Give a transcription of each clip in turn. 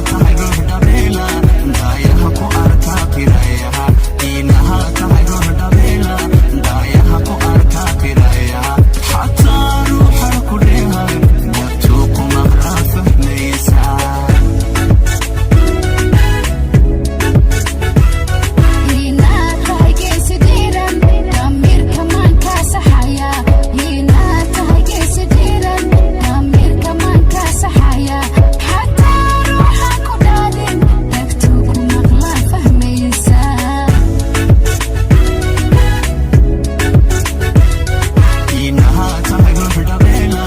Tahay ruux dhabeela, daayaha ku arkaa qirayaha. Inaha tahay ruux dhabeela, daayaha ku arkaa qirayaha. Xataa ruuxa ku dheehan, dhagtuu ku maqlaa fahmaysaa. Inaad tahay geesi dhiiran, damiirka maankaa saxaya. Inaad tahay geesi dhiiran, damiirka maankaa saxaya. Xataa ruuxa ku dhaadin, dhagtuu ku maqlaa fahmaysaa. Inaha tahay ruux dhabeela,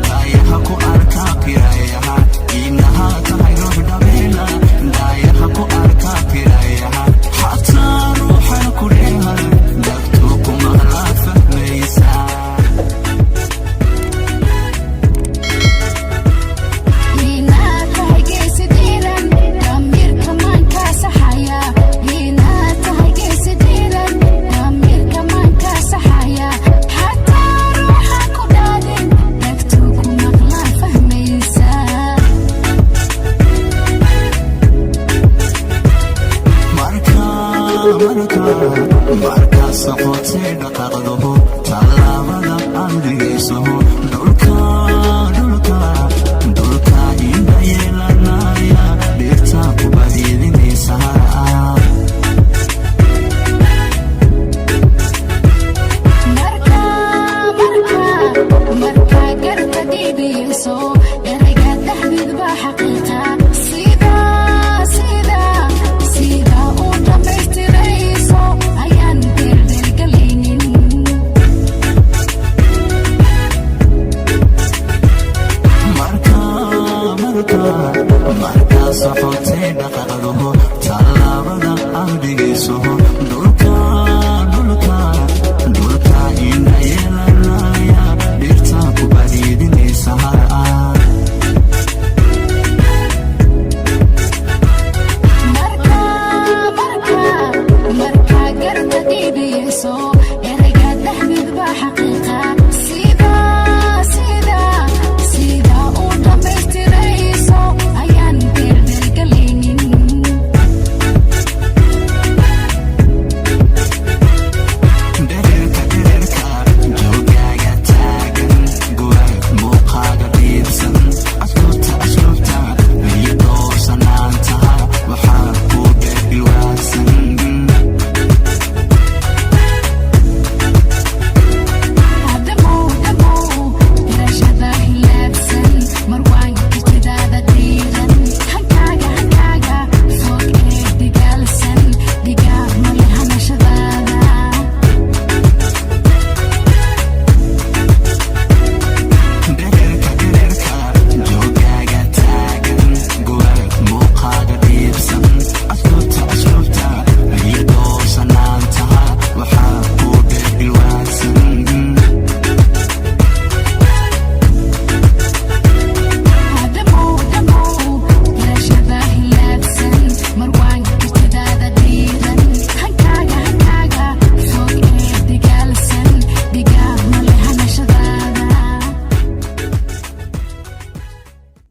daayaha ku arkaa qirayaha. Inaha tahay ruux dhabeela, daayaha ku arkaa qirayaha. Xataa ruuxa ku dheehan, dhagtuu ku maqlaa fahmaysaa. Inaad tahay geesi dhiiran, damiirka maankaa saxaya. Inaad tahay geesi dhiiran, damiirka maankaa saxaya. Xataa ruuxa ku dhaadin, dhagtuu ku maqlaa fahmaysaa. Markaa socotee dhaqaaqdaho, tallaabada aan dhigaysaho, dhulka dhulka dhulka indha yeelanaya, dhirta ku badiidinaysaa. Markaa garta dhiibiyeyso, erayga dhexdid baa xaqiiqa. Sida uu dhammaystirayso ayaan dheeldheelgalaynin. Markaa socotee.